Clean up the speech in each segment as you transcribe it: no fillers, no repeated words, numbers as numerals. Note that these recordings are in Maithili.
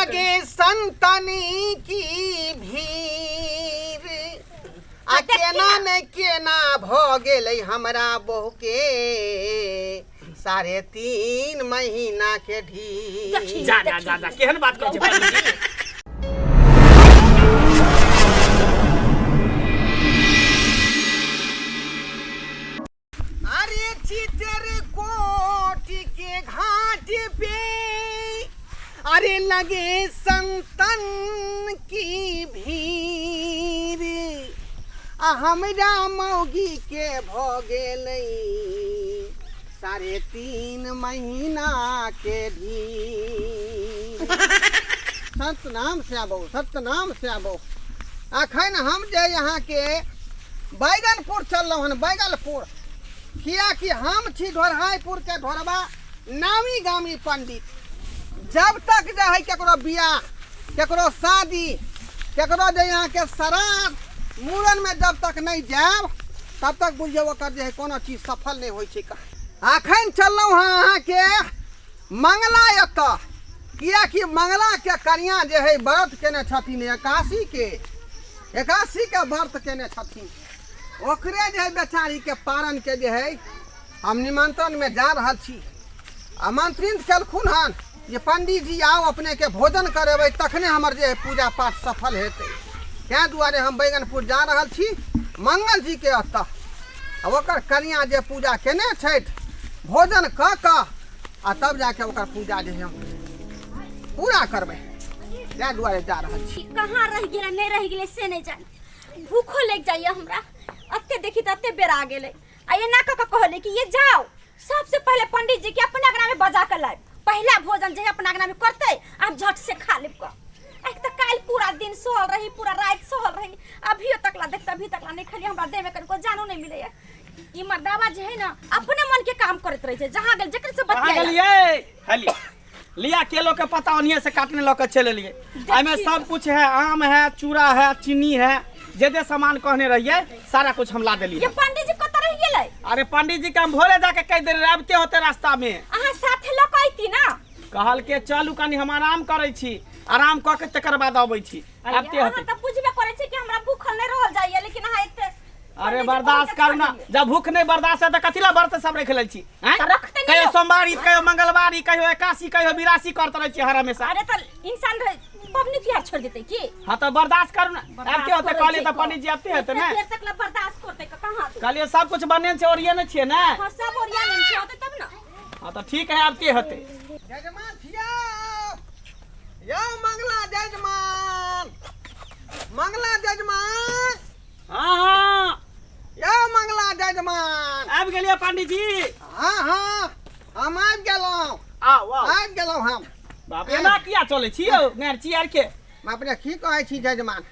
लगे संतनी की भीड़ आ केना ने केना भऽ गेलै हमरा बहु के 3.5 महीना के ढीर। जा जा जा जा, केहन बात करै छै पंडीजी? अरे चितर कोट के घाट पे अरे लगे संतन की भीड़ आ हमरा मौगी के भ गेलै 3.5 महीना के ढीर। सतनाम श्याबो, सतनाम श्याबो। अखन हम जे यहाँ के बैगनपुर चललहुँ हन, बैगनपुर, कियाकि हम छी ढोरहाइपुर के ढोरबा नामी गामी पंडित। जब तक जे है केकरो बियाह, केकरो शादी, केकरो जे यहाँ के श्राद्ध मूड़न में जब तक नहीं जायब तब तक बुझियौ ओकर जे है कोनो चीज सफल नहीं होइ छै। अखन चललहुँ हँ अहाँके मंगला एतऽ, कियाकि मंगला के कनिया जे है व्रत केने छथिन एकासी के, एकासी के व्रत केने छथिन, ओकरे जे है बेचारी के पारण के जे है हम निमंत्रण में जा रहल छी। आमंत्रित केलखुन हन जे पंडित जी आउ अपने के भोजन करेबै तखने हमर जे है पूजा पाठ सफल हेतै। ताहि दुआरे हम बैगनपुर जा रहल छी मंगल जी के एतऽ। आ ओकर कनिया जे पूजा केने छथि भोजन कऽ कऽ आ तब जाके ओकर पूजा जे है हम पूरा करबै, ताहि दुआरे जा रहल छी। कहाँ रहि गेलै नहि रहि गेलै से नहि जानी, भूखो लागि जाइए हमरा, अते देखी तऽ अते बेर आ गेलै। आ एना कऽ कऽ कहलै कि ये जाओ सबसे पहले पंडित जी के अपना अंगना में बजा के लाब, पहला भोजन जे है अपना अंगना में करते आप झट से खा लेब कऽ। एक तऽ काल्हि पूरा दिन सहल रही, पूरा राति सहल रही, अभियो तकला देखते अभी तकला नहीं खाली, हमरा देह में कनिको जानो नहीं मिलैया। ई मर्दावा जे है ना अपने मन के काम करैत रहे छै, जहाँ गेल जकर से कहाँ बतियाला। गेलियै? हली लिया केलो के पत्ता ओनिये से काटने लऽ के चलि एलियै। एहिमे सब कुछ है, आम है, चूड़ा है, चीनी है, जे जे सामान कहने रहियै सारा कुछ हम ला देलियै। ये पंडित जी कतऽ रहि गेलै? अरे पंडित जी के हम भोरे जाके कहि देलियै, आबिते होते रास्ता में। अहाँ साथे लऽ के अयती ना? कहलके चलू कनी हम आराम करै छी, आराम कऽ के तकर बाद अबै छी। अरे आबिते अहाँ होते। तऽ बुझबे करै छी कि हमरा भूखल नहि रहल जाइए, लेकिन अहाँ एते अरे बर्दाश्त करू ना, जब भूख नहीं बर्दाश्त है तो कथी ला व्रत सब रख ले छी? हैं? तऽ रखते नहीं कहियो हो। सोमवारी, कहियो मंगलवारी, कहियो एकासी, कहियो बिरासी करते रहे छी हर हमेशा। अरे तऽ इंसान रहे पबनी तिहार छोड़ देते की? हाँ तो बर्दाश्त करू ना। बर्दाश्त आबते होते करै कहलिए छी तो पंडित जी आबते होते एते ना। देर तक ला बर्दाश्त करते कहाँ तू? कहलिए सब कुछ बने छै ओरिये ने छियै ना। हाँ सब ओरिया ने छै होते तब ना। हाँ तो ठीक है आबते होते। जजमान छियौ यौ मंगला जजमान, मंगला जजमान। हाँ हाँ यौ मंगला जजमान। आबि गेलियै पंडित जी? हाँ हाँ हम आबि गेलहुँ। आउ आउ। आबि गेलहुँ हम। बाप एना किया चलै छी यौ गारि चियार के? बाप रे की कहै छी जजमान,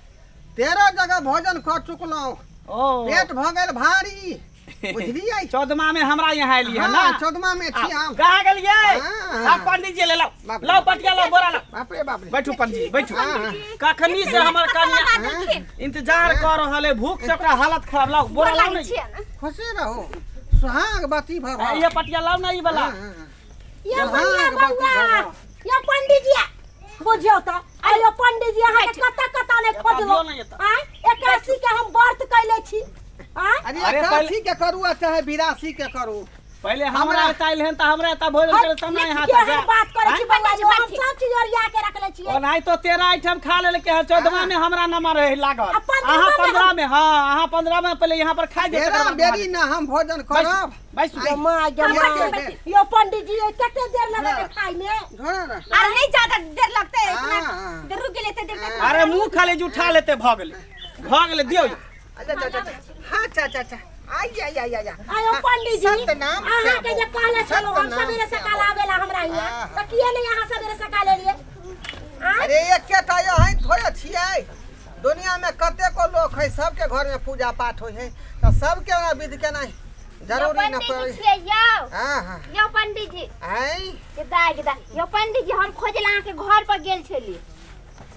13 जगह भोजन कऽ चुकलहुँ, ओ पेट भऽ गेल भारी, बुझलियै? चौदमा में हमरा यहाँ एलियै हन ना? हाँ, चौदमा में छी हम। कहाँ गेलियै? हाँ। आब पंडित जी ले लाउ, बाप रे। लाउ पटिया लाउ बोरा लाउ। बाप रे बाप रे। बैठू पंडित जी बैठू। हाँ, हाँ। कखनी से हमर कनिया देलखिन। इंतजार कऽ रहल है, भूख से ओकरा हालत खराब। लाउ बोरा लाउ लागै ने। छियै ना। खुशी रहू, सुहागवती भव। आ, ये पटिया लाउ ना ई वाला। हाँ, हाँ, हाँ। ये बढ़िया सुहागवती बउआ, भव। ये पंडित जी बुझियौ तऽ आयो पंडित जी अहाँ के कतऽ कतऽ नहि खोजलहुँ। अबियौ ने एतऽ। आँय एकासी के हम व्रत कैले छी। आँय अरे अरे एकासी के करू आ चाहे 82 के करू, पहले हमरा एतऽ आयल हन तऽ हमरा एतऽ भोजन करे तब ना यहाँ केहन तक जाय। बात करै छी आँय? बउआ यौ, हम सब चीज ओरिया के रखले छियै। ओनाहि तो 13 आइटम खा लेलकै हन, 14 में हमरा नंबर रहे लागल। आ 15 अहाँ में 15 में, हाँ, अहाँ 15 में पहले यहाँ पर खाइ दियौ, तकर 13 बाद बेरी ना हम भोजन करब। बैसू। गे माय गे आइ, माय। बैसू। यौ पंडित जी कते देर लगतै खाय में? धोरा ना। अरे नहीं ज्यादा देर लगतै, इतना हाँ, हाँ। देर रुक गेलै एते देर तक। अरे मुँह खाली जुठा लेते भऽ गेलै, भऽ गेलै दियौ। अच्छा अच्छा अच्छा हाँ अच्छा अच्छा अच्छा आई आई आई आई आयो पंडित जी सतनाम अहाँ के जे कहले छलहुँ हम सतनाम सवेरे सकाल आवेला हमरा हियाँ, हाँ। तऽ किए नहि अहाँ सवेरे सकाल एलियै? आँय? अरे एकेटा अहीं थोड़े छियै, दुनिया में कतेको लोक है, सबके घर में पूजा पाठ होइ है, तऽ सबके ओना विध केनाइ जरूरी न पड़ै। यौ हाँ हाँ यौ पंडित जी। आँय? गेदा गेदा यौ पंडित जी हम खोजला अहाँके घर पर गेल छली।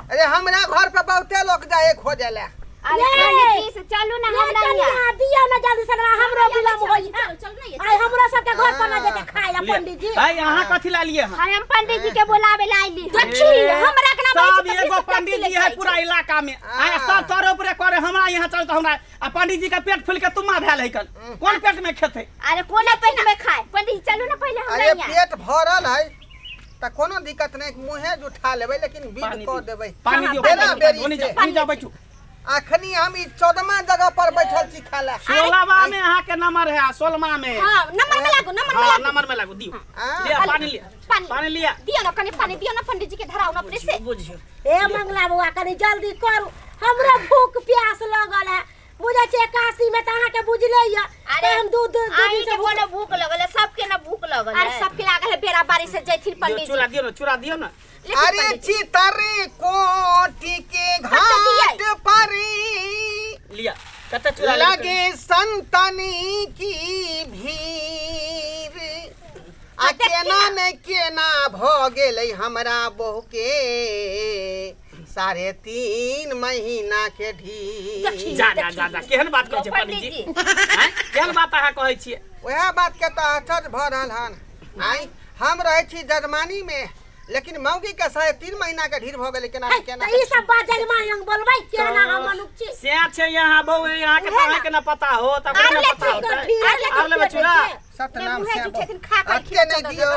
अरे हमरा घर पे बहुते लोक जाइ है खोजे ला। अरे ये! पंडित जी से चलू ना ये हमरा कनिया यहाँ। दियौ ना जल्दी से हमरो विलम्ब होइ चल चल ना ये। आइ हमरो सबके घर पर ना जेतै खाय ला लिअ। पंडित जी। भाई अहाँ कथी ला लिए हन? हम पंडित जी के बोलावे ला आइली। देखी हमरा के अंगना में सब रहै छै, एगो तखने से पंडित टैक्सी जी है लग जाइ पूरा छै। इलाका में आ सब तोरे ऊपरे करे हमरा यहाँ चल तो हमरा आ पंडित जी का पेट फूल के तुम्मा भेल है कल कोन पेट में खेते अरे कोना पेट में खाए पंडित जी चलू ना पहले हमरा अरे यहाँ पेट भरल है तऽ कोनो दिक्कत नहीं मुँहे जुठा लेबै लेकिन विध पानी कऽ दियौ। देबै पानी दियौ बेरा पानी बेरी दियौ, से। जाउ, ओनी जाउ बैठू अखनी हम ई 14वां जगह पर बैठल छी खाला 16वां में अहाँ के नंबर है 16वां में हाँ नंबर में लागू नंबर में हाँ लागू नंबर में लागू दियो हाँ। लिया पानी लिया पानी। पानी लिया दियो ना कनि पानी दियो ना पंडित जी के धराउ ना अपने से बुझियो ए मंगला बौआ कनि जल्दी करू हमरो भूख प्यास लगल है बुझै छियै काशी में तऽ अहाँके बुझले यऽ अरे हम दूध दूध अहीं के कोनो भूख लगल है सबके ना भूख लगल अरे है सबके लागल है बेरा बारी से जैथिन दियो पंडित जी चूड़ा दियो ना चूड़ा दियो ना लेकिन अरे पंडित जी, चितर कोटि के घाट पर लिया कते चूड़ा लेबै? लगे संतनी की भीड़ आ केना ने केना भ गेलै हमरा बहू के 3.5 महीना के ढीर जा जा जा जा केहन बात कहै छै पंडित जी आँय? केहन बात अहाँ कहै छियै वएह बात के तऽ अचरज भऽ रहल हन आइ हम रहै छी जजमानी में लेकिन मौगी के 3.5 महीना के ढीर भऽ गेलै केना ने केना तऽ ई सब बात जजमान लग बोलबै केना हम मनुख छी से छै यहाँ बहु यहाँ के तऽ अहाँके ना पता हो तब आर ना ले पता ठीक होतै आर ले आर लेबै चूड़ा सतनाम मुँहे श्याम जुठेथिन, खा कर अते नहीं दियो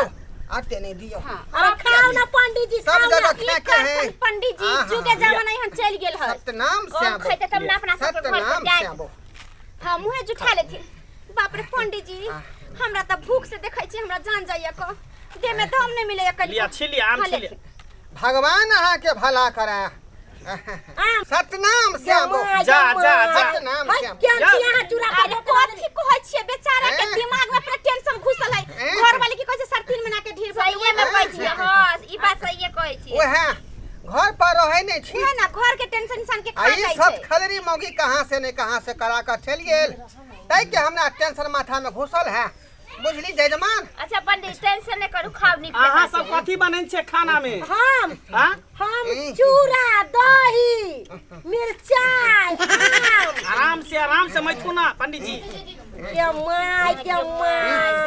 अते नहीं दियो अरे खाओ ना पंडित जी सब खाओ जगह ना की खा के है करथिन पंडित जी आहा। जुगे जमाना यहाँ चलि गेल है सतनाम कम श्याम खैते तब ना अपना सबके घर पर सतनाम जाए श्याम हाँ मुँहे जुठा लेथिन बाप रे पंडित जी हमरा तऽ भूख से देखै छी हमरा जान जाइया क देह में दम नहीं मिलैया कनि लिया छी लिया आम हाँ, छी लिया लेथिन। भगवान अहाँ के भला करा आम सतनाम श्याम जा, जा, जा। सतनाम है श्याम केहन जा। छी अहाँ चूड़ा अरे कथी कहै छियै बेचारा के हैं? दिमाग में पूरा टेंशन घुसल है हैं? घर वाले की कहै छै 3.5 महीना के ढीर भऽ सहिए गेलै। में कहै छियै हां ई बात सहिए कहै छियै वएह घर पर रहै नहीं छी उहे ना घर के टेंशन इंसान के आ खा ई जाइ सब छै खलरी मौगी कहाँ से नहीं कहाँ से करा कर चलि गेल तै के हमरा टेंशन माथा में घुसल है बुझली जजमान अच्छा पंडित टेंशन नहीं करू खाओ नीक अहाँ जकाँ सब से। कथी बनै छै खाना में हम हाँ हम चूड़ा दही मिरचाई आम आराम से मैथू ना पंडित जी गे my गे my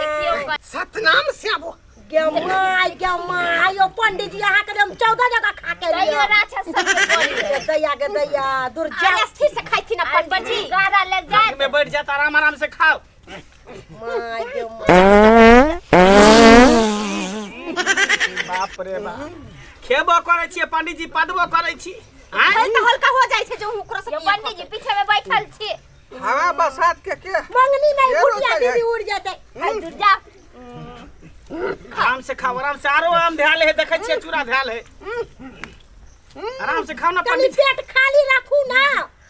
देखियौ सतनाम श्यामो गे my गे my यो पंडित जी अहाँ के हम 14 जगह खा के तैयो लिए राक्षस सबके बोली गे दैया गे दैया दूर जा अरे स्थिर से खाइथिन ना अरे पंडित जी गारा लग जाए में बैठ जात आराम आराम से खाओ my गे my बाप रे बाप खेबो करै छियै पंडित जी पदबो करै छी आँय? हल तऽ हल्का हो जाइ छै जो ओकरो यो से पंडित जी पीछे में बैठल छी हवा बसात के के मंगनी में ये गुटिया रोकल है। दीदी उड़ जेतै हाय दूर जा आराम से खाओ आराम से आरो आम धैल है देखै छियै चूड़ा धैल है आराम से खाओ ना कनि पंडित जी पेट खाली राखू ना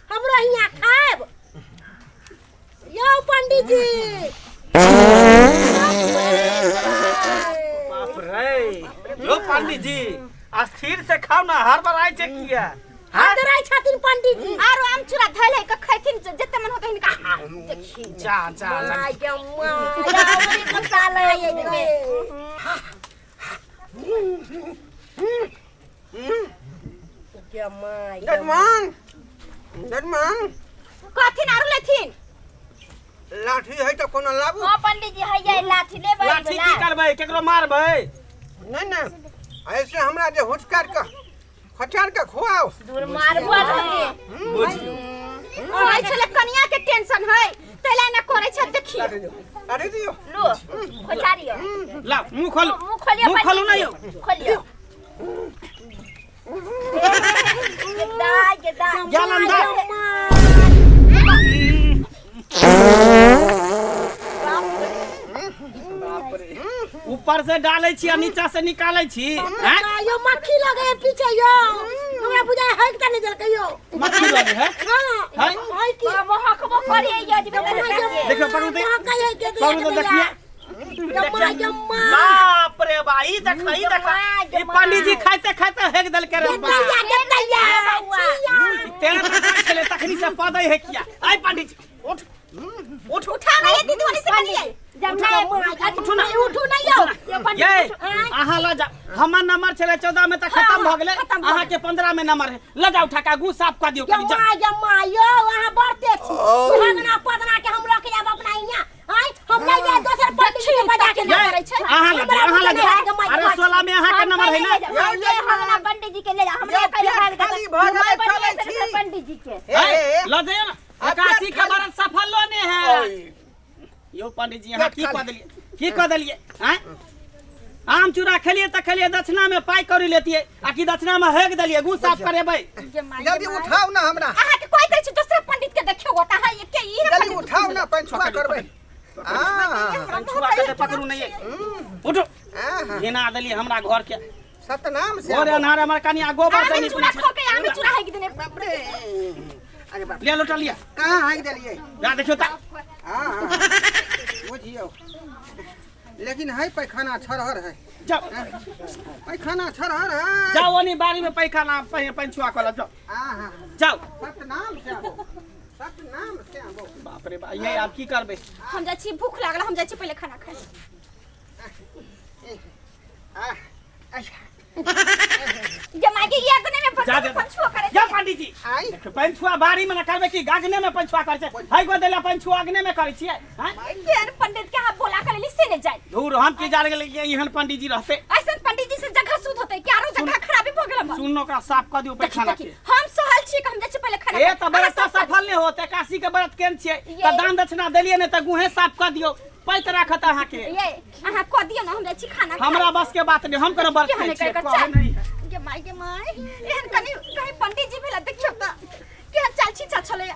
हमरो हियाँ खायब यौ पंडित जी बाप रे यो पंडित जी अस्थिर से खाओ ना हर बार आइ छै किया हाँ? हदरै छथिन पंडित जी आरो आम चूड़ा धैल है के खैथिन जते मन होतै हिनका देखी जा जा जा my गे my मसाला ये गे गे my गे जजमान जजमान कहथिन आरो लेथिन लाठी है तऽ कोनो लाबू हां पंडित जी हैया लाठी लेबै लाठी की करबै केकरो मारबै नहीं नहीं ऐसे हमरा जे हुचकार के खचार के खुआओ दूर मारबो रहे बुझियौ कहै छलै कनिया के टेंशन है तैला ना करै छै देखियो लाठी दियौ लाठी दियौ लो खोचारियो ला मुंह खोलू मुंह खोलियो मुंह खोलू ना यौ खोलियो गेदा गेदा गेल अंदर ऊपर से डालै छी आ नीचा से निकालै छी हैं? यो मक्खी लगे है पीछे यो हमरा बुझाय है कि नहीं देलकै यो मक्खी लगे है हां है? है कि महकबो करे यो जे देखियो पकड़ू ते महकै है के पकड़ू तो देखिए जम्मा जम्मा बाप रे बा ई देख ई देख ई पंडित जी खाइते खाइते हेक देलकै रे बा दैया के दैया तेरा पता छले तखनी से पदै है किया आइ पंडित जी उठ उठ उठा ना ये दीदी वाली से कनिया जब ना उठू ना उठू ना यो ये अहाँ लऽ जा हमर नंबर छलै 14 में तऽ खत्म भऽ गेलै खत्म भऽ अहाँ के 15 में नंबर है लऽ जा उठा के आगू साफ कऽ दियौ कनि जा जम्मा जम्मा यो अहाँ बढ़ते छी सुहागना पदना के हम लऽ के जायब अपना हियाँ आँय हम नहि जायब दोसर पंडित जी के बजा के एना करै छै अहाँ लग जाओ, अहाँ लग जाओ। अरे 16 में अहाँ के नंबर है ना ये हमरा पंडित जी के ले जा हमरा यौ, कहि पेट हाल खाली भऽ गेलै, चलै छी। पंडित जी के हे, हे, हे। ल जाइयो ना आ, एकासी पेट के खाली- व्रत सफल लो ने है ओय, यो पंडित जी अहाँ पेट की कऽ खाली। देलियै की कऽ देलियै आँय आम चूड़ा खेलियै तऽ खेलियै दक्षिणा में पाइ कौड़ी लेतियै आ कि दक्षिणा में हेग देलियै गु साफ करेबै गे माय, गे जल्दी माय। उठाउ ना हमरा अहाँ के कोई दै छै दोसरा पंडित के देखियौ त अहाँ एके ई जल्दी उठाउ ना पंचुआ करबै हाँ पंचुआ के तऽ पकड़ू नहीं उठो हाँ घिना देलियै हमरा घर के सतनाम से घरे अन्हार हमर कनिया गोबर से आमे निपने चूड़ा छै खो के आमे चूड़ा हेक देने बाप रे अरे बाप लिया लोटा लिया कहाँ हाँकि देलियै जा देखियौ तऽ हाँ हाँ बुझियौ लेकिन है पैखाना छरहर है जाओ पैखाना छरहर है जाओ ओनी बाड़ी में पैखाना पंचुआ कऽ जाओ हाँ हाँ जाओ सतनाम से आबो सतनाम से आबो बाप रे बाप ये आब की करबै हम जाइ छी भूख लागल हम जाइ छी पहिले खाना खाइ आ अच्छा गे माय गे ई अगने में जा बच्चा जा पंछुआ करे जा पंडित जी आई पंचुआ बाड़ी में न करबै कि गागने में पंचुआ करै छै है गो देला पंचुआ अगने में करै छियै हैं केहन पंडित के अहाँ बोला के लेली से नहीं जाए धूर हम की जान गेलै कि एहन पंडित जी रहते ऐसन पंडित जी से जगह शुद्ध होते कि आरो जगह खराबी भऽ गेल हमर सुन ओकरा साफ कऽ दियौ देखी पैखाना देखी के हम सहल छी कि हम जाइ छी पहिले खाना ए खाए। तऽ व्रत अहाँ सब सफल नहि होत एकासी के व्रत केन छियै ये। तऽ दान दक्षिणा देलियै ने तऽ गुहे साफ कऽ दियौ पैत राखत अहाँके ये अहाँ कऽ दियौ ने हम जाइ छी खाना खाए। हमरा बस के बात नहि हम कोनो व्रत केहन केने छियै एकर कहै चाल? नहि है। गे माय गे माय एहन कनि कहीं पंडित जी भेला देखियौ तऽ केहन चाल छीछा छलै